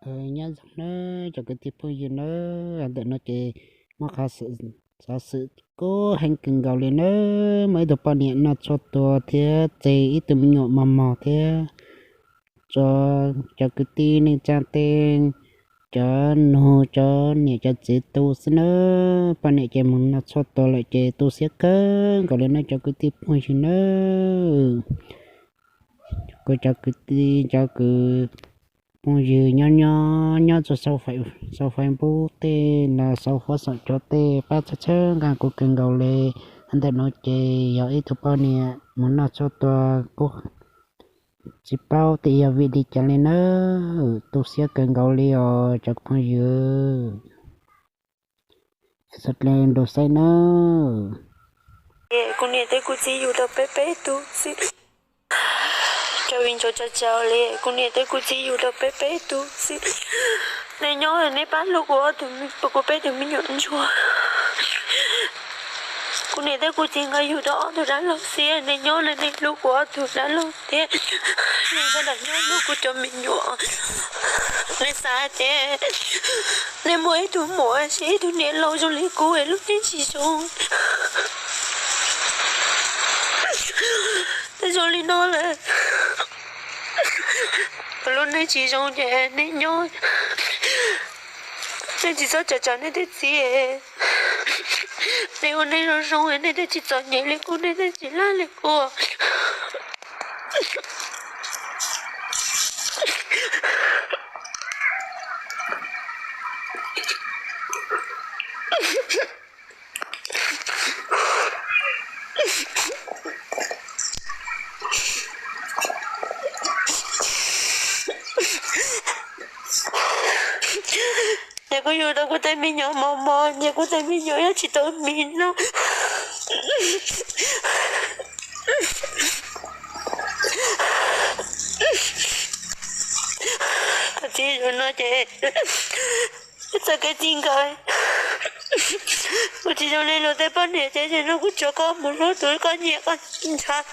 Nyob zoo nawb cov kwv tij phooj ywg nawb, ntawm no ces muaj qhov xov xwm kub heev kawg nkaus li nawb. Muaj ib tug poj niam noj tshuaj tua thiab tseg ib tug me nyuam mos mos thiab tso cov kwv tij neej tsa tej, cov nug cov niam cov txiv tu xwb nawb. Poj niam ces mus noj tshuaj tua lawm ces tu siab kawg nkaus li nawb cov kwv tij phooj ywg nawb. Kuv cov kwv tij cov kwv phooj ywg nyob nyob nyob txog sau Facebook tej los sau huab saum cua tej pab txhawb nqa kuv kawg nkaus li. Ntawm no ces yog ib tug poj niam mus noj tshuaj tua kuj tsis paub tias yog vim li cas li nawb, tu siab kawg nkaus li os cov phooj ywg. Xav dlej nrug saib nawb. Kuv niam thiab kuv txiv yug tau peb peb tug xwb. Cov viv ncaus tsa tsaus li, kuv niam thiab kuv txiv yug tau peb peb tug xwb. Nej nyob nej pab hlub kuv ob tug, kuv peb tug me nyuam ntsuag. Kuv niam thiab kuv txiv nkawd yug tau ob tug dab laug xiab, nej nyob nej hlub kuv ob tug dab laug thiab, nej sawv daws nyob hlub kuv cov me nyuam. Nej xav tias nej muaj ib tug muam sis ib tug niam laus zoo li kuv es lub neej tsis zoo. Tej zoo li no lawm, lub neej tsis zoo ces nej nyob, nej tsis txhob tsam tsam nej tej txiv. Nej ua neej zoo zoo, nej thiaj tsis txom nyem li kuv, nej thiaj tsis laj li kuv. Ces kuv yug tau kuv tej me nyuam mos mos, ces kuv tej me nyuam yuav tsis tau mis noj. Txij li no ces txoj kev txij nkawm, kuv tsis zoo li luag tej poj niam ces no kuv tsuas koj mus hlub tus koj nyiam koj ntshaw.